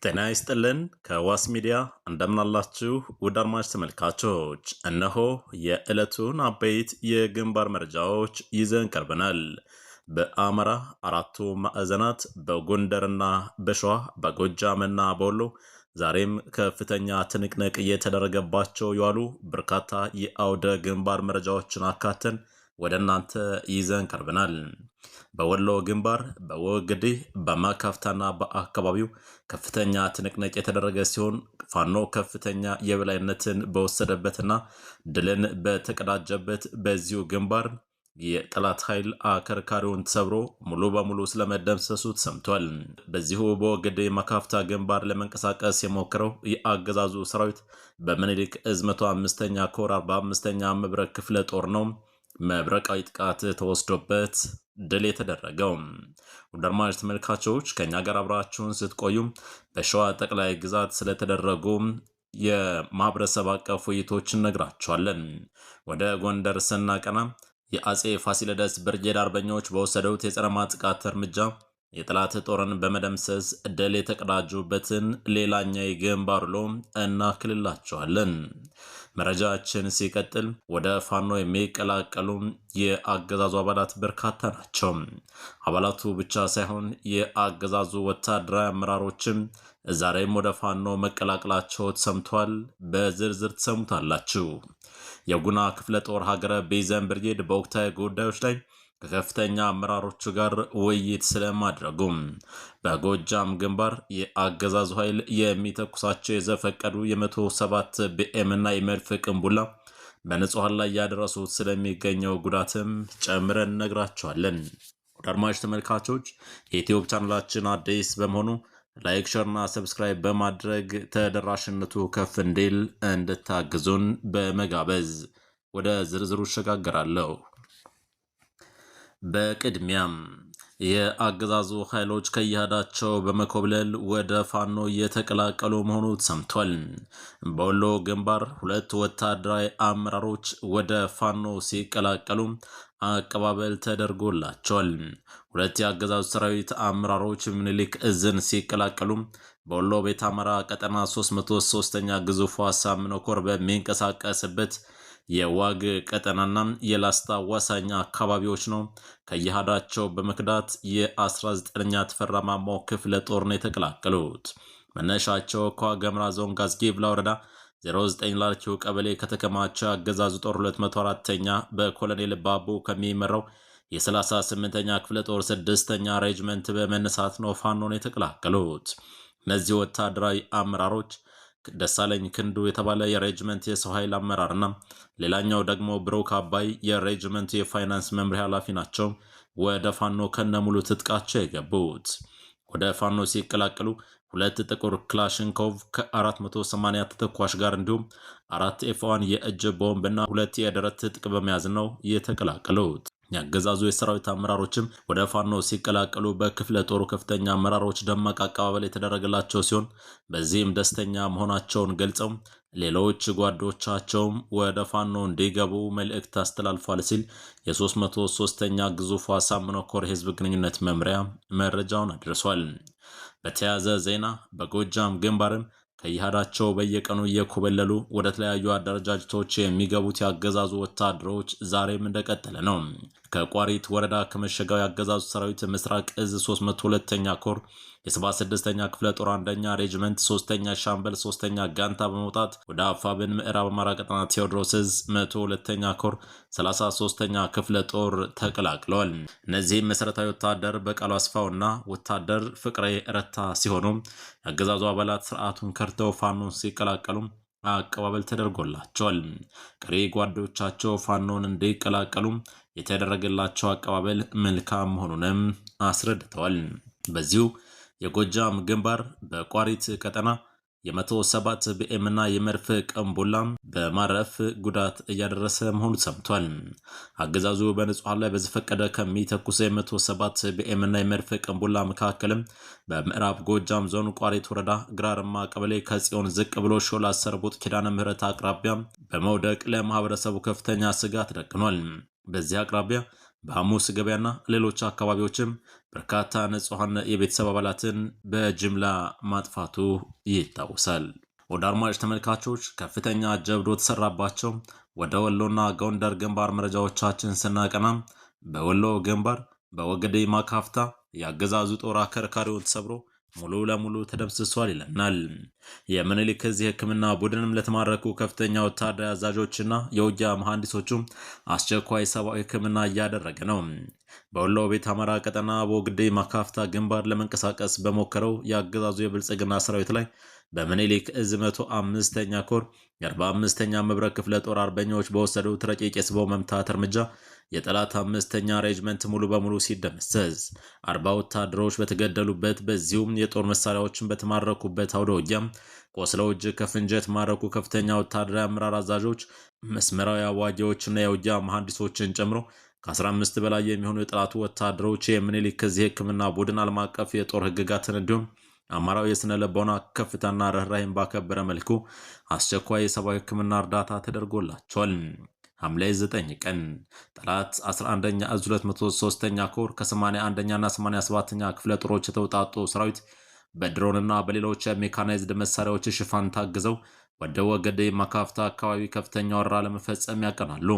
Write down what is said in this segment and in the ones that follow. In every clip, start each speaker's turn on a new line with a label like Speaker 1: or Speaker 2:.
Speaker 1: ጤና ይስጥልን። ከዋስ ሚዲያ እንደምናላችሁ ውድ አድማጭ ተመልካቾች፣ እነሆ የዕለቱን አበይት የግንባር መረጃዎች ይዘን ቀርበናል። በአማራ አራቱ ማዕዘናት በጎንደርና በሸዋ፣ በጎጃምና በወሎ ዛሬም ከፍተኛ ትንቅንቅ እየተደረገባቸው የዋሉ በርካታ የአውደ ግንባር መረጃዎችን አካተን ወደ እናንተ ይዘን ቀርበናል። በወሎ ግንባር በወግዲ፣ በማካፍታና በአካባቢው ከፍተኛ ትንቅንቅ የተደረገ ሲሆን፣ ፋኖ ከፍተኛ የበላይነትን በወሰደበትና ድልን በተቀዳጀበት በዚሁ ግንባር የጠላት ኃይል አከርካሪውን ሰብሮ ሙሉ በሙሉ ስለመደምሰሱ ተሰምቷል። በዚሁ በወግዲ መካፍታ ግንባር ለመንቀሳቀስ የሞከረው የአገዛዙ ሰራዊት በምኒልክ እዝ 105ኛ ኮር 45ኛ መብረቅ ክፍለ ጦር ነው መብረቃዊ ጥቃት ተወስዶበት ድል የተደረገው። ውድ አድማጭ ተመልካቾች፣ ከእኛ ጋር አብራችሁን ስትቆዩ በሸዋ ጠቅላይ ግዛት ስለተደረጉ የማህበረሰብ አቀፍ ውይይቶች እነግራችኋለን። ወደ ጎንደር ስናቀና የአጼ ፋሲለደስ ብርጌድ አርበኞች በወሰዱት የጸረ ማጥቃት እርምጃ የጠላት ጦርን በመደምሰስ ድል የተቀዳጁበትን ሌላኛ የግንባር ውሎ እናክልላቸዋለን። መረጃችን ሲቀጥል ወደ ፋኖ የሚቀላቀሉ የአገዛዙ አባላት በርካታ ናቸው። አባላቱ ብቻ ሳይሆን የአገዛዙ ወታደራዊ አመራሮችም ዛሬም ወደ ፋኖ መቀላቀላቸው ተሰምቷል። በዝርዝር ትሰሙታላችሁ። የጉና ክፍለ ጦር ሀገረ ቤዘን ብርጌድ በወቅታዊ ጉዳዮች ላይ ከከፍተኛ አመራሮቹ ጋር ውይይት ስለማድረጉም፣ በጎጃም ግንባር የአገዛዙ ኃይል የሚተኩሳቸው የዘፈቀዱ የ107 ቢኤም እና የመድፍ ቅንቡላ በንጹሐን ላይ ያደረሱት ስለሚገኘው ጉዳትም ጨምረን እነግራቸዋለን። ውድ አድማጭ ተመልካቾች፣ የዩትዩብ ቻናላችን አዲስ በመሆኑ like፣ share ና subscribe በማድረግ ተደራሽነቱ ከፍ እንዲል እንድታግዙን በመጋበዝ ወደ ዝርዝሩ እሸጋገራለሁ። በቅድሚያም የአገዛዙ ኃይሎች ከያዳቸው በመኮብለል ወደ ፋኖ እየተቀላቀሉ መሆኑ ተሰምቷል። በወሎ ግንባር ሁለት ወታደራዊ አመራሮች ወደ ፋኖ ሲቀላቀሉ አቀባበል ተደርጎላቸዋል። ሁለት የአገዛዙ ሰራዊት አመራሮች ምኒልክ እዝን ሲቀላቀሉ በወሎ ቤተ አማራ ቀጠና 303ኛ ግዙፉ አሳምነው ኮር በሚንቀሳቀስበት የዋግ ቀጠናና የላስታ አዋሳኝ አካባቢዎች ነው ከየሃዳቸው በመክዳት የ19ኛ ተፈራ ማሞ ክፍለ ጦር ነው የተቀላቀሉት። መነሻቸው ከዋግኽምራ ዞን ጋዝጊብላ ወረዳ 09 ላርኪው ቀበሌ ከተከማቸ አገዛዙ ጦር 204ኛ በኮሎኔል ባቡ ከሚመራው የ38ኛ ክፍለ ጦር 6ኛ ሬጅመንት በመነሳት ነው ፋኖን የተቀላቀሉት። እነዚህ ወታደራዊ አመራሮች ደሳለኝ ክንዱ የተባለ የሬጅመንት የሰው ኃይል አመራርና ሌላኛው ደግሞ ብሩክ አባይ የሬጅመንት የፋይናንስ መምሪያ ኃላፊ ናቸው። ወደ ፋኖ ከነሙሉ ትጥቃቸው የገቡት። ወደ ፋኖ ሲቀላቀሉ ሁለት ጥቁር ክላሽንኮቭ ከ480 ተተኳሽ ጋር እንዲሁም አራት F1 የእጅ ቦምብ እና ሁለት የደረት ትጥቅ በመያዝ ነው የተቀላቀሉት። የአገዛዙ የሰራዊት አመራሮችም ወደ ፋኖ ሲቀላቀሉ በክፍለ ጦሩ ከፍተኛ አመራሮች ደማቅ አቀባበል የተደረገላቸው ሲሆን፣ በዚህም ደስተኛ መሆናቸውን ገልጸው ሌሎች ጓዶቻቸውም ወደ ፋኖ እንዲገቡ መልእክት አስተላልፏል ሲል የ303ኛ ግዙፉ አሳምነው ኮር የህዝብ ግንኙነት መምሪያ መረጃውን አድርሷል። በተያያዘ ዜና በጎጃም ግንባርም ከየሃዳቸው በየቀኑ እየኮበለሉ ወደ ተለያዩ አደረጃጀቶች የሚገቡት የአገዛዙ ወታደሮች ዛሬም እንደቀጠለ ነው። ከቋሪት ወረዳ ከመሸጋው የአገዛዙ ሰራዊት ምስራቅ እዝ 302ኛ ኮር የ76ኛ ክፍለ ጦር አንደኛ ሬጅመንት 3ኛ ሻምበል 3ኛ ጋንታ በመውጣት ወደ አፋብን ምዕራብ አማራ ቀጠና ቴዎድሮስ እዝ 102ኛ ኮር 33ኛ ክፍለ ጦር ተቀላቅለዋል። እነዚህም መሰረታዊ ወታደር በቃሉ አስፋውና ወታደር ፍቅሬ ረታ ሲሆኑ፣ የአገዛዙ አባላት ስርዓቱን ከርተው ፋኖን ሲቀላቀሉ አቀባበል ተደርጎላቸዋል። ቀሪ ጓዶቻቸው ፋኖን እንዲቀላቀሉ የተደረገላቸው አቀባበል መልካም መሆኑንም አስረድተዋል። በዚሁ የጎጃም ግንባር በቋሪት ቀጠና የ107 ቢኤም እና የመድፍ ቀንቡላ በማረፍ ጉዳት እያደረሰ መሆኑ ሰምቷል። አገዛዙ በንጹሐን ላይ በዘፈቀደ ከሚተኩሰው የ107 ቢኤም እና የመድፍ ቀንቡላ መካከልም በምዕራብ ጎጃም ዞን ቋሪት ወረዳ ግራርማ ቀበሌ ከጽዮን ዝቅ ብሎ ሾላ ሰርቡጥ ኪዳነ ምህረት አቅራቢያ በመውደቅ ለማህበረሰቡ ከፍተኛ ስጋት ደቅኗል። በዚህ አቅራቢያ በሐሙስ ገበያና ሌሎች አካባቢዎችም በርካታ ንጹሐን የቤተሰብ አባላትን በጅምላ ማጥፋቱ ይታወሳል። ወደ አድማጭ ተመልካቾች ከፍተኛ ጀብዶ ተሰራባቸው ወደ ወሎና ጎንደር ግንባር መረጃዎቻችን ስናቀና በወሎ ግንባር በወገዴ ማካፍታ የአገዛዙ ጦር አከርካሪውን ተሰብሮ ሙሉ ለሙሉ ተደምስሷል ይለናል። የምኒልክ ዕዝ የሕክምና ቡድንም ለተማረኩ ከፍተኛ ወታደራዊ አዛዦችና የውጊያ መሐንዲሶቹ አስቸኳይ ሰብአዊ ሕክምና እያደረገ ነው። በወሎ ቤት አማራ ቀጠና በወግዴ ማካፍታ ግንባር ለመንቀሳቀስ በሞከረው የአገዛዙ የብልጽግና ሰራዊት ላይ በምኒልክ ዕዝ 105ኛ ኮር የ45ኛ መብረቅ ክፍለ ጦር አርበኞች በወሰዱት ረቂቅ የስበው መምታት እርምጃ የጠላት 5ኛ ሬጅመንት ሙሉ በሙሉ ሲደመሰስ 40 ወታደሮች በተገደሉበት፣ በዚሁም የጦር መሳሪያዎችን በተማረኩበት አውደ ውጊያ ቆስለው እጅ ከፍንጅ የተማረኩ ከፍተኛ ወታደራዊ አመራር አዛዦች፣ መስመራዊ አዋጊዎችና የውጊያ መሐንዲሶችን ጨምሮ ከ15 በላይ የሚሆኑ የጠላቱ ወታደሮች የምኒልክ ዕዝ የሕክምና ቡድን ዓለም አቀፍ የጦር ሕግጋትን እንዲሁም አማራዊ የስነ ልቦና ከፍታና ርኅራኄን ባከበረ መልኩ አስቸኳይ የሰብአዊ ሕክምና እርዳታ ተደርጎላቸዋል። ሐምሌ 9 ቀን ጠላት 11ኛ እዝ 203ኛ ኮር ከ81ኛና 87ኛ ክፍለ ጦሮች የተውጣጡ ሰራዊት በድሮንና በሌሎች የሜካናይዝድ መሳሪያዎች ሽፋን ታግዘው ወደ ወገዴ ማካፍታ አካባቢ ከፍተኛ ወረራ ለመፈጸም ያቀናሉ።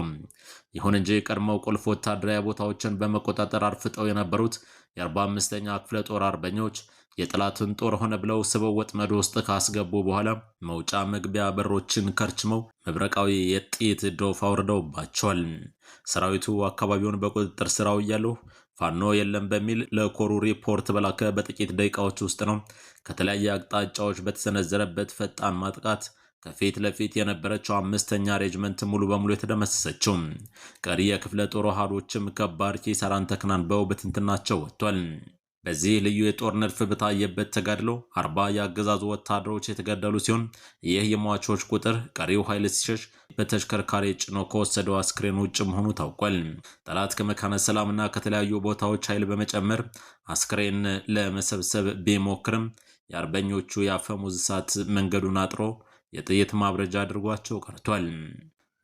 Speaker 1: ይሁን እንጂ ቀድመው ቁልፍ ወታደራዊ ቦታዎችን በመቆጣጠር አርፍጠው የነበሩት የ45ኛ ክፍለ ጦር አርበኞች የጠላትን ጦር ሆነ ብለው ስበው ወጥመድ ውስጥ ካስገቡ በኋላ መውጫ መግቢያ በሮችን ከርችመው መብረቃዊ የጥይት ዶፍ አውርደውባቸዋል። ሰራዊቱ አካባቢውን በቁጥጥር ስር አውያለሁ፣ ፋኖ የለም በሚል ለኮሩ ሪፖርት በላከ በጥቂት ደቂቃዎች ውስጥ ነው ከተለያየ አቅጣጫዎች በተሰነዘረበት ፈጣን ማጥቃት ከፊት ለፊት የነበረችው 5ኛ ሬጅመንት ሙሉ በሙሉ የተደመሰሰችው። ቀሪ የክፍለ ጦር አሃዶችም ከባድ ኪሳራን ተከናንበው በትንትናቸው ወጥቷል። በዚህ ልዩ የጦር ንድፍ በታየበት ተጋድሎ 40 የአገዛዙ ወታደሮች የተገደሉ ሲሆን ይህ የሟቾች ቁጥር ቀሪው ኃይል ሲሸሽ በተሽከርካሪ ጭኖ ከወሰደው አስክሬን ውጭ መሆኑ ታውቋል። ጠላት ከመካነ ሰላምና ከተለያዩ ቦታዎች ኃይል በመጨመር አስክሬን ለመሰብሰብ ቢሞክርም የአርበኞቹ የአፈሙዝ እሳት መንገዱን አጥሮ የጥይት ማብረጃ አድርጓቸው ቀርቷል።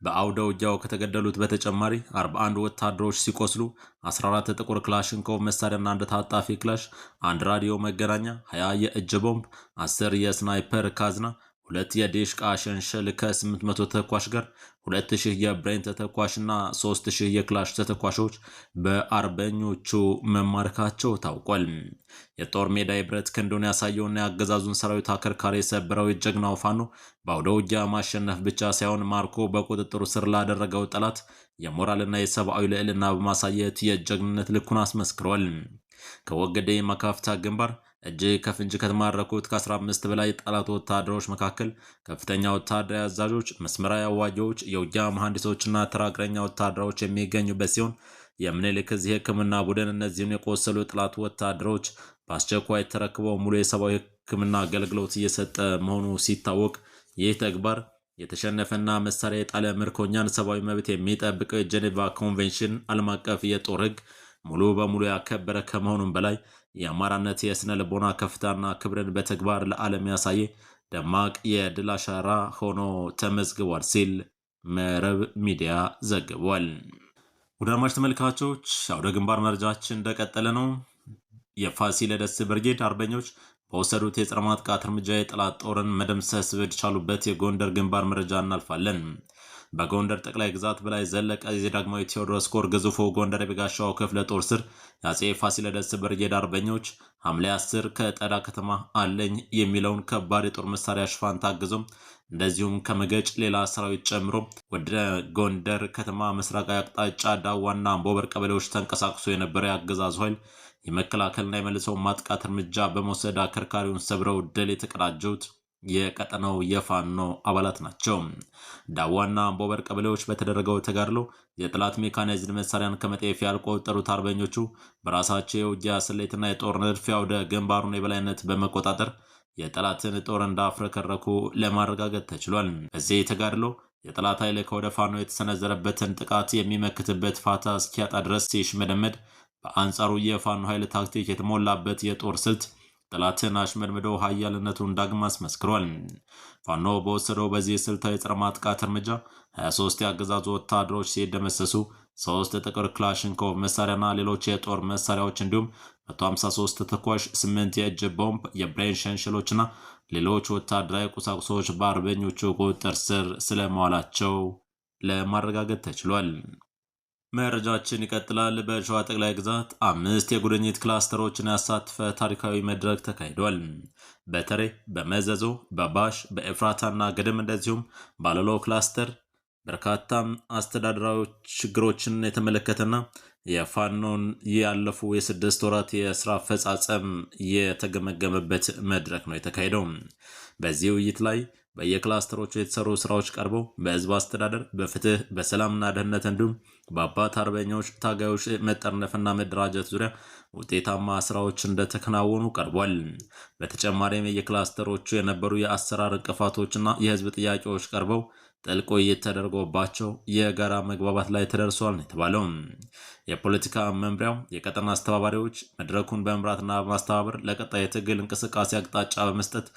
Speaker 1: በአውደ ውጊያው ከተገደሉት በተጨማሪ 41 ወታደሮች ሲቆስሉ 14 ጥቁር ክላሽንኮቭ መሳሪያና አንድ ታጣፊ ክላሽ፣ አንድ ራዲዮ መገናኛ፣ 20 የእጅ ቦምብ፣ 10 የስናይፐር ካዝና፣ 2 የዲሽቃ ሸንሸል ከ800 ተኳሽ ጋር፣ 2000 የብሬን ተተኳሽና 3000 የክላሽ ተተኳሾች በአርበኞቹ መማረካቸው ታውቋል። የጦር ሜዳ የብረት ክንዱን ያሳየውና የአገዛዙን ሰራዊት አከርካሪ የሰበረው የጀግናው ፋኖ በአውደ ውጊያ ማሸነፍ ብቻ ሳይሆን ማርኮ በቁጥጥሩ ስር ላደረገው ጠላት የሞራልና የሰብአዊ ልዕልና በማሳየት የጀግንነት ልኩን አስመስክሯል። ከወገዴ ማካፍታ ግንባር እጅ ከፍንጅ ከተማረኩት ከ15 በላይ ጠላት ወታደሮች መካከል ከፍተኛ ወታደራዊ አዛዦች፣ መስመራዊ አዋጊዎች፣ የውጊያ መሐንዲሶችና ተራ እግረኛ ወታደሮች የሚገኙበት ሲሆን የምኒልክ ዕዝ የሕክምና ቡድን እነዚህን የቆሰሉ ጠላት ወታደሮች በአስቸኳይ ተረክበው ሙሉ የሰብአዊ ሕክምና አገልግሎት እየሰጠ መሆኑ ሲታወቅ ይህ ተግባር የተሸነፈና መሳሪያ የጣለ ምርኮኛን ሰብአዊ መብት የሚጠብቀው የጀኔቫ ኮንቬንሽን ዓለም አቀፍ የጦር ሕግ ሙሉ በሙሉ ያከበረ ከመሆኑም በላይ የአማራነት የስነ ልቦና ከፍታና ክብርን በተግባር ለዓለም ያሳየ ደማቅ የድል አሻራ ሆኖ ተመዝግቧል ሲል መረብ ሚዲያ ዘግቧል። ውድ አድማጭ ተመልካቾች አውደ ግንባር መረጃችን እንደቀጠለ ነው። የፋሲለደስ ብርጌድ አርበኞች በወሰዱት የጸረ ማጥቃት እርምጃ የጠላት ጦርን መደምሰስ በቻሉበት የጎንደር ግንባር መረጃ እናልፋለን። በጎንደር ጠቅላይ ግዛት በላይ ዘለቀ የዳግማዊ ቴዎድሮስ ኮር ግዙፉ ጎንደር የበጋሻው ክፍለ ጦር ስር የአጼ ፋሲለደስ ብርጌድ አርበኞች ሐምሌ 10 ከጠዳ ከተማ አለኝ የሚለውን ከባድ የጦር መሳሪያ ሽፋን ታግዞ እንደዚሁም ከመገጭ ሌላ ሰራዊት ጨምሮ ወደ ጎንደር ከተማ ምስራቃዊ አቅጣጫ ዳዋና አምቦበር ቀበሌዎች ተንቀሳቅሶ የነበረ የአገዛዙ ኃይል የመከላከልና የመልሰው ማጥቃት እርምጃ በመውሰድ አከርካሪውን ሰብረው ድል የተቀዳጁት የቀጠናው የፋኖ አባላት ናቸው። ዳዋና አምቦበር ቀበሌዎች በተደረገው ተጋድሎ የጠላት ሜካናይዝድ መሳሪያን ከመጤፍ ያልቆጠሩት አርበኞቹ በራሳቸው የውጊያ ስሌትና የጦር ንድፍ አውደ ግንባሩን የበላይነት በመቆጣጠር የጠላትን ጦር እንዳፍረከረኩ ለማረጋገጥ ተችሏል። በዚህ ተጋድሎ የጠላት ኃይል ከወደ ፋኖ የተሰነዘረበትን ጥቃት የሚመክትበት ፋታ እስኪያጣ ድረስ ሲሽመደመድ፣ በአንጻሩ የፋኖ ኃይል ታክቲክ የተሞላበት የጦር ስልት ጠላትን አሽመድምዶ ኃያልነቱን ዳግም አስመስክሯል። ፋኖ በወሰደው በዚህ ስልታዊ የጸረ ማጥቃት እርምጃ 23 የአገዛዙ ወታደሮች ሲደመሰሱ 3 ጥቁር ክላሽንኮቭ መሳሪያና ሌሎች የጦር መሳሪያዎች እንዲሁም 153 ተተኳሽ፣ 8 የእጅ ቦምብ፣ የብሬን ሸንሸሎችና ሌሎች ወታደራዊ ቁሳቁሶች በአርበኞቹ ቁጥጥር ስር ስለመዋላቸው ለማረጋገጥ ተችሏል። መረጃችን ይቀጥላል። በሸዋ ጠቅላይ ግዛት 5 የጉድኝት ክላስተሮችን ያሳተፈ ታሪካዊ መድረክ ተካሂዷል። በተሬ፣ በመዘዞ፣ በባሽ፣ በኤፍራታና ግድም እንደዚሁም ባለሎ ክላስተር በርካታ አስተዳደራዊ ችግሮችን የተመለከተና የፋኖን ያለፉ የ6 ወራት የስራ አፈጻጸም የተገመገመበት መድረክ ነው የተካሄደው። በዚህ ውይይት ላይ በየክላስተሮቹ የተሰሩ ስራዎች ቀርበው በህዝብ አስተዳደር፣ በፍትህ፣ በሰላምና ደህንነት እንዲሁም በአባት አርበኞች ታጋዮች መጠርነፍና መደራጀት ዙሪያ ውጤታማ ስራዎች እንደተከናወኑ ቀርቧል። በተጨማሪም የየክላስተሮቹ የነበሩ የአሰራር እንቅፋቶችና የህዝብ ጥያቄዎች ቀርበው ጥልቅ ውይይት ተደርጎባቸው የጋራ መግባባት ላይ ተደርሷል ነው የተባለው። የፖለቲካ መምሪያው የቀጠና አስተባባሪዎች መድረኩን በመምራትና በማስተባበር ለቀጣይ የትግል እንቅስቃሴ አቅጣጫ በመስጠት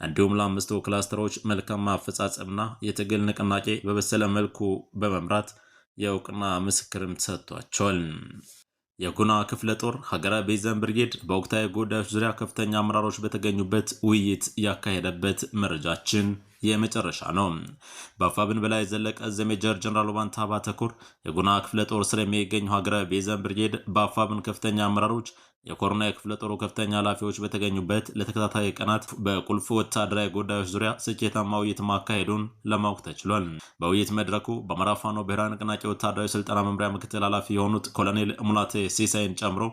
Speaker 1: እንዲሁም ለ5ቱ ክላስተሮች መልካም አፈጻጸምና የትግል ንቅናቄ በበሰለ መልኩ በመምራት የእውቅና ምስክርም ተሰጥቷቸዋል። የጉና ክፍለ ጦር ሀገረ ቤዘን ብርጌድ በወቅታዊ ጉዳዮች ዙሪያ ከፍተኛ አመራሮች በተገኙበት ውይይት ያካሄደበት መረጃችን የመጨረሻ ነው። በአፋብን በላይ ዘለቀ ዕዝ ሜጀር ጀነራል ውባንተ አባተ ኮር የጉና ክፍለ ጦር ስር የሚገኘው ሀገረ ቤዘን ብርጌድ በአፋብን ከፍተኛ አመራሮች፣ የኮርና የክፍለ ጦሩ ከፍተኛ ኃላፊዎች በተገኙበት ለተከታታይ ቀናት በቁልፍ ወታደራዊ ጉዳዮች ዙሪያ ስኬታማ ውይይት ማካሄዱን ለማወቅ ተችሏል። በውይይት መድረኩ በአማራ ፋኖ ብሔራዊ ንቅናቄ ወታደራዊ ስልጠና መምሪያ ምክትል ኃላፊ የሆኑት ኮሎኔል ሙላቴ ሲሳይን ጨምሮ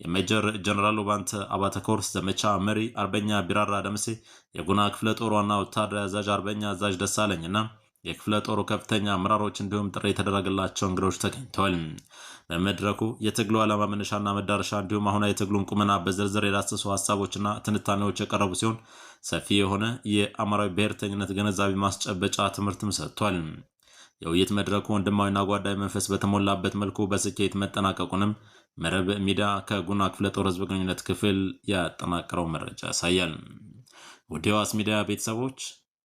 Speaker 1: የሜጀር ጀነራል ውባንተ አባተ ኮር ዘመቻ መሪ አርበኛ ቢራራ ደምሴ፣ የጉና ክፍለ ጦር ዋና ወታደራዊ አዛዥ አርበኛ አዛዥ ደሳለኝና የክፍለ ጦሩ ከፍተኛ አመራሮች እንዲሁም ጥሪ የተደረገላቸው እንግዶች ተገኝተዋል። በመድረኩ የትግሉ ዓላማ መነሻና መዳረሻ እንዲሁም አሁናዊ የትግሉን ቁመና በዝርዝር የዳሰሱ ሀሳቦችና ትንታኔዎች የቀረቡ ሲሆን ሰፊ የሆነ የአማራዊ ብሔርተኝነት ግንዛቤ ማስጨበጫ ትምህርትም ሰጥቷል። የውይይት መድረኩ ወንድማዊና ጓዳዊ መንፈስ በተሞላበት መልኩ በስኬት መጠናቀቁንም መረብ ሚዲያ ከጉና ክፍለ ጦር ህዝብ ግንኙነት ክፍል ያጠናቀረው መረጃ ያሳያል። ውድ የዋስ ሚዲያ ቤተሰቦች፣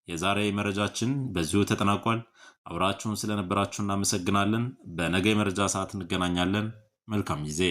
Speaker 1: የዛሬ መረጃችን በዚሁ ተጠናቋል። አብራችሁን ስለነበራችሁ እናመሰግናለን። በነገ የመረጃ ሰዓት እንገናኛለን። መልካም ጊዜ።